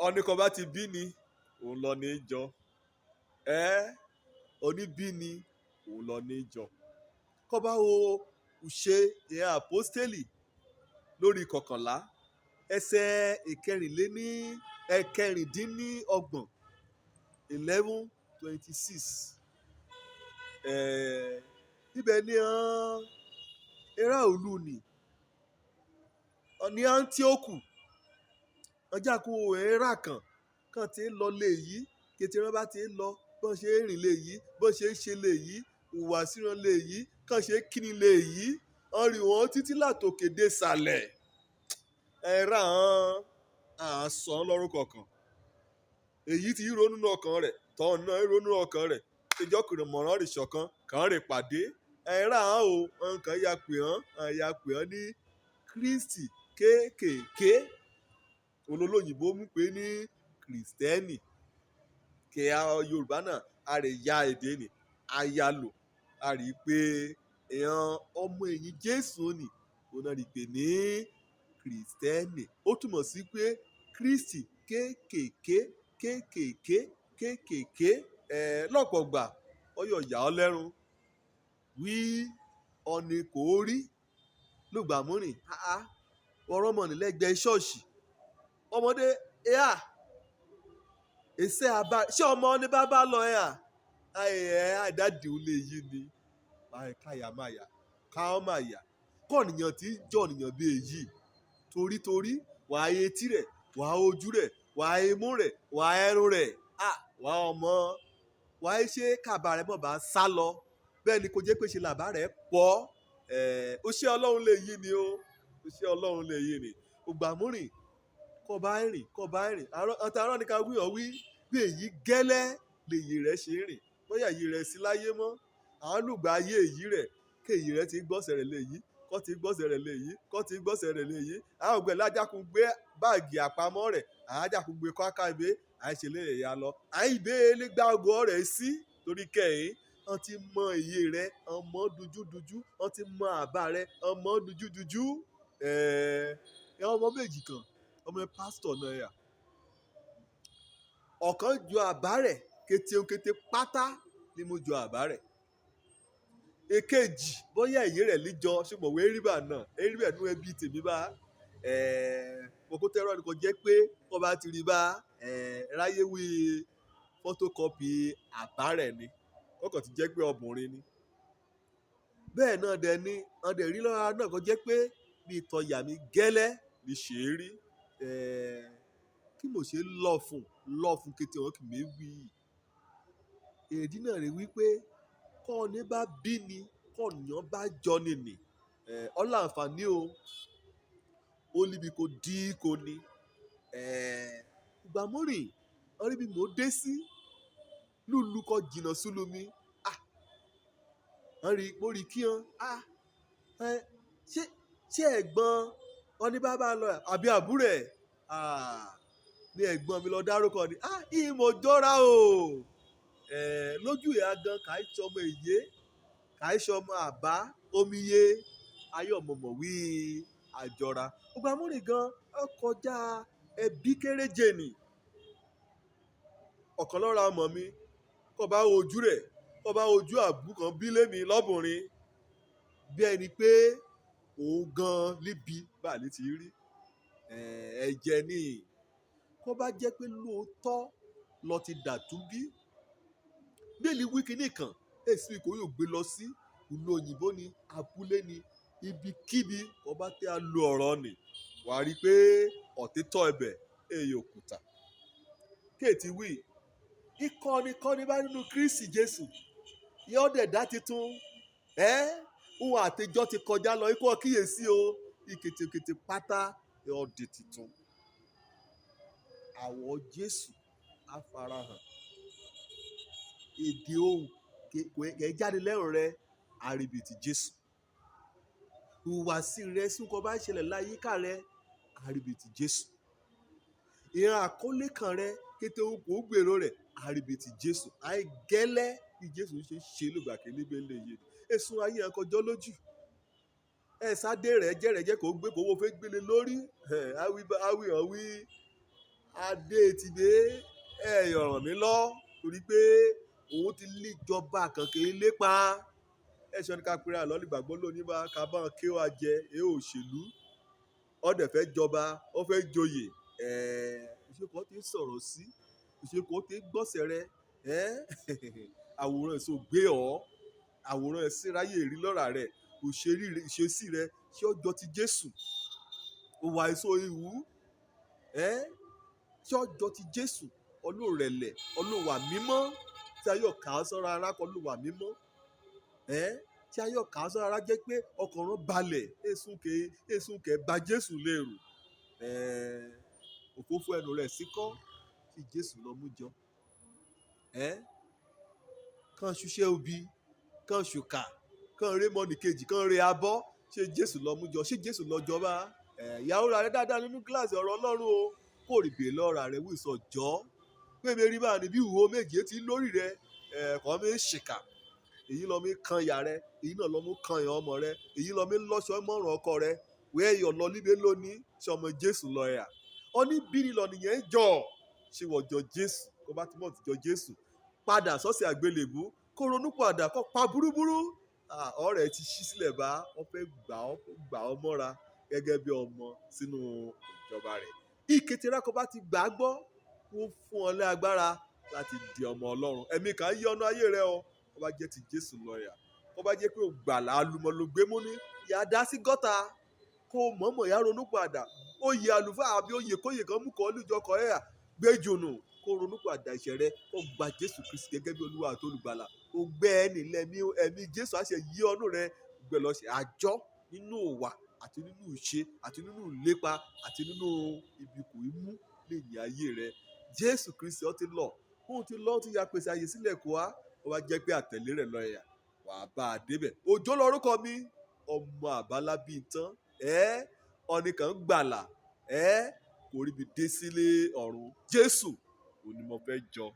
Ọ̀nì kan bá ti bí ni òun lọ ní í jọ. Ẹ́ oníbí ni òun lọ ní í jọ. Kọ́ bá wo ìṣe ìyẹn àpọ́stélì lórí 11, ẹsẹ̀ ìkẹrìnléní ẹ̀kẹrìndínlọ́gbọ̀n, 11:26. Ibẹ̀ ni àwọn ará ìlú nì ní Áńtíókù. Ọjà kó ẹ̀rá kan kan tí ń lọ lé yìí, kété wọn bá ti ń lọ, bọ́n ṣe ń rìn lé yìí, bọ́n ṣe ń ṣe lé yìí, ìhùwàsí wọn lé yìí, kàn ṣe kíni lé yìí, wọ́n rí wọn títí látòkè dé sàlẹ̀. Ẹ̀rá hàn án sọ lórúkọ kan. Èyí tí ń ronú ọkàn rẹ̀, tọ́ náà ń ronú ọkàn rẹ̀, ìjọkùnrin mọ̀rán rì ṣọ̀kan, kàn rè pàdé. Ẹ̀rá hàn o, nǹkan ya pè hàn, ya pè hàn ní Kristi kéékèèké. Olólòyìnbó mú pé ní Krìstẹ́nì. Kí a Yorùbá náà, a rè ya èdè nì, a ya lò. A rí pé èèyàn ọmọ ẹ̀yìn Jésù nì, òun náà rí pé ní Krìstẹ́nì. Ó túmọ̀ sí pé Kristi kéékèèké, kéékèèké, kéékèèké. Lọ́pọ̀ ìgbà, ó yọ̀ yà ọ́ lẹ́run. Wí ọ̀nì kò rí lùgbàmúrìn. Àá, ọ̀rọ̀ mọ̀ ní lẹ́gbẹ̀ẹ́ ṣọ́ọ̀ṣì. Ọmọdé, "Ẹ à, èsè àbá, ṣé ọmọ ní bá bá lọ ẹ à?" Ayé ẹ, àdádì ò lè yí ni. Báyìí káyà máa yà, ká ọ́ máa yà. Kọ́ ènìyàn tí ń jọ ènìyàn bí èyí. Torí torí, wà á etí rẹ̀, wà á ojú rẹ̀, wà á imú rẹ̀, wà á ẹnu rẹ̀. À, wà á ọmọ. Wà á ṣe kàbà rẹ̀ mọ̀ bá sá lọ. Bẹ́ẹ̀ ni kò jẹ́ pé ṣe làbá rẹ̀ pọ̀. Ó ṣe Ọlọ́run lè yí ni o. Ó ṣe Ọlọ́run lè yí ni. Ògbàmúrìn, kọ́ bá ń rìn, kọ́ bá ń rìn. Àti arọ́ ni ká wí ọ̀ wí. Bí èyí gẹ́lẹ́ lèyí rẹ̀ ṣe ń rìn. Bóyá èyí rẹ̀ sí láyé mọ́. Àwọn lùgbà ayé èyí rẹ̀, kí èyí rẹ̀ ti gbọ́sẹ̀ rẹ̀ lè yí, kọ́ ti gbọ́sẹ̀ rẹ̀ lè yí, kọ́ ti gbọ́sẹ̀ rẹ̀ lè yí. Àwọn ògbẹ́ lájákun gbé báàgì àpamọ́ rẹ̀, àjákun gbé kọ́ ibé, à ń ṣe lé ẹ̀yà lọ. À ń ìbé lé gbá ọgọ́ rẹ̀ sí torí kẹ́yìn. Wọ́n ti mọ iye rẹ̀, wọ́n mọ dúdúdúdú, wọ́n ti mọ àbá rẹ̀, wọ́n mọ dúdúdúdú. Ọmọ méjì kan, ọmọ pásítọ̀ náà yà. Ọ̀kan ju àbá rẹ̀ kétékété pátá ni mo ju àbá rẹ̀. Èkejì, bóyá èyí rẹ̀ lè jọ, ṣùgbọ́n wé rí bà náà, rí bẹ̀ nú ẹbí tèmi bá. Kókó tẹ́rọ ni kò jẹ́ pé kó bá ti rí bá, ráyé wí photocopy àbá rẹ̀ ni. Ó kàn ti jẹ́ pé ọkùnrin ni. Bẹ́ẹ̀ náà dẹ̀ ni, wọ́n dẹ̀ rí lọ́ra náà kò jẹ́ pé bí ìtọ̀ ìyá mi gẹ́lẹ́ ni ṣe rí. Kí mò ṣe lọ́ fún kété wọn kì í wí. Èdí náà rí wí pé kọ́ ni bá bí ni, kọ́ ènìyàn bá jọ ni nì. Ọlá àǹfàní o. Ó níbi kò dí kò ní. Ìgbàmúrìn, wọ́n rí bí mò dé sí. Lúlù kọ jìnnà súlù mi. Ah! Wọ́n rí, mo rí kí wọn. Ah! Ṣé, ṣé ẹ̀gbọ́n wọn ní bá bá lọ àbí àbúrò ẹ̀? Ah! Ní ẹ̀gbọ́n mi lọ dárúkọ ni. Ah! Ìmọ̀ jọra o. Lójú ìyá gan kà í ṣọmọ èyé, kà í ṣọmọ àbá, omiye, ayé ọ̀mọ̀mọ̀ wí àjọra. Ògbàmúrìn gan, ó kọjá ẹbí kéréje ni. Ọ̀kan lọ́ra ọmọ mi, kó bá ojú rẹ̀, kó bá ojú àbú kan bí lé mi lọ́bùnrin. Bí ẹni pé òun gan níbi bá lè ti rí. Ẹ̀jẹ̀ ni. Kó bá jẹ́ pé lóòótọ́ lọ ti dàtú bí. Bíbélì wí kíní kan, èsì kò yóò gbé lọ sí ìlú òyìnbó ni, abúlé ni, ibikíbi kó bá tẹ́ a lo ọ̀rọ̀ nì, wà á rí pé òtítọ́ ibẹ̀ èyí òkúta. Kéètì wí, ìkọ́ni kọ́ni bá nínú Kristi Jésù, yóò dẹ̀ dá titun. Ohun àtijọ́ ti kọjá lọ, ikú ọ̀kíyèsí o, ìkètèkètè pátá yóò di titun. Àwọ̀ Jésù á farahàn. Èdè ohùn kè jáde lẹ́rùn rẹ, àríbìtì Jésù. Ìhùwàsí rẹ sí nǹkan bá ń ṣẹlẹ̀ láyìíká rẹ, àríbìtì Jésù. Ìran àkọlé kan rẹ, kété ohun kò gbèrò rẹ̀, àríbìtì Jésù. Àìgẹ́lẹ́ bí Jésù ṣe ṣe lùgbà kí níbẹ̀ lè yé. Èso ayé ẹ kọjọ́ lójú. Ẹ sáde rẹ̀ jẹ́ rẹ̀ jẹ́ kó gbé kó wo fẹ́ gbélé lórí. Awí hàn wí. Adé ti dé ẹ ràn mí lọ torí pé òun ti léjọba kankan lépa. Ẹ̀ṣọ́ ní ká pera lọ́lùgbàgbọ́ lónìí bá ká bá wọn ké wa jẹ ẹ òṣèlú. Ọ̀dẹ̀ fẹ́ jọba, ó fẹ́ joyè. Ìṣekọ̀ ti sọ̀rọ̀ sí, ìṣekọ̀ ti gbọ́sẹ̀ rẹ. Àwòrán èso gbé ọ́, àwòrán ẹ̀ síráyè rí lọ́ra rẹ̀, òṣèré ìṣesí rẹ̀ ṣé ọjọ́ ti Jésù? Òwà èso ìwú, ṣé ọjọ́ ti Jésù? Olórẹ̀lẹ̀, olówà mímọ́ tí a yóò kà á sọ́ra ara kọ́ olówà mímọ́. Tí a yóò kà á sọ́ra ara jẹ́ pé ọkàn rán balẹ̀, èsùn kè bá Jésù lérò. Òfófó ẹnu rẹ̀ síkọ́ tí Jésù lọ mú jọ. Kàn ṣiṣẹ́ obi, kàn ṣùkà, kàn ré mọ́nì kejì, kàn ré abọ́, ṣé Jésù lọ mú jọ? Ṣé Jésù lọ jọba? Ìyàwó rẹ dáadáa nínú kíláàsì ọ̀rọ̀ Ọlọ́run o, kò rí bèè lọ́ra rẹ wí sọ jọ́. Pé mi rí báyìí bí ìwúwo méje ti lórí rẹ, kàn mí ṣìkà. Èyí lọ mí kan ìyá rẹ, èyí náà lọ mú kan ìyá ọmọ rẹ, èyí lọ mí lọ́ṣọ́ mọ́rùn ọkọ rẹ. Wẹ́ ẹ̀yọ̀ lọ níbẹ̀ lónìí, ṣé ọmọ Jésù lọ yà? Ọ ní bí ni lọ nìyẹn jọ. Ṣé wọ́n jọ Jésù? Kó bá ti mọ̀ ti jọ Jésù. Padà sọ́sẹ̀ àgbélébú, kó ronú padà, kó pa búrúburú. Ọ̀rẹ́ ti ṣí sílẹ̀ bá, wọ́n fẹ́ gbà ọ́ mọ́ra gẹ́gẹ́ bí ọmọ sínú ìjọba rẹ̀. Ìkété rákọ bá ti gbà á gbọ́, ó fún ọ ní agbára láti di ọmọ Ọlọ́run. Ẹ̀mí kan yí ọ̀nà ayé rẹ o, kó bá jẹ́ ti Jésù lọ yà. Kó bá jẹ́ pé o gbàlà alùmọ̀ ló gbé mú ní, yà dá sí gọ́tà, kó mọ̀ọ́mọ̀ yá ronú padà. Oyè àlùfáà àbí oyè kóyè kan mú kọ́ lójú ọkọ̀ ẹ̀yà gbé jùnù, kó ronú padà ẹ̀ṣẹ̀ rẹ, kó gba Jésù Kristi gẹ́gẹ́ bí Olúwa àti olùgbàlà. Ó gbé ẹ nílẹ̀ ẹ̀mí, ẹ̀mí Jésù á ṣe yí ọ̀nù rẹ gbẹ lọ ṣe àjọ nínú ìwà àti nínú ìṣe àti nínú ìlépa àti nínú ibi kò í mú lè ní ayé rẹ. Jésù Kristi ó ti lọ, òun ti lọ, ó ti ya pèsè àyè sílẹ̀ kó wá, ó wá jẹ́ pé àtẹ̀lé rẹ̀ lọ ẹ̀yà, wà á bá a débẹ̀. Òjó lorúkọ mi, ọmọ àbálá bíi tán, ọ̀nì kan gbàlà, kò ríbi dé sílé ọ̀run. Jésù òun ni mo fẹ́ jọ.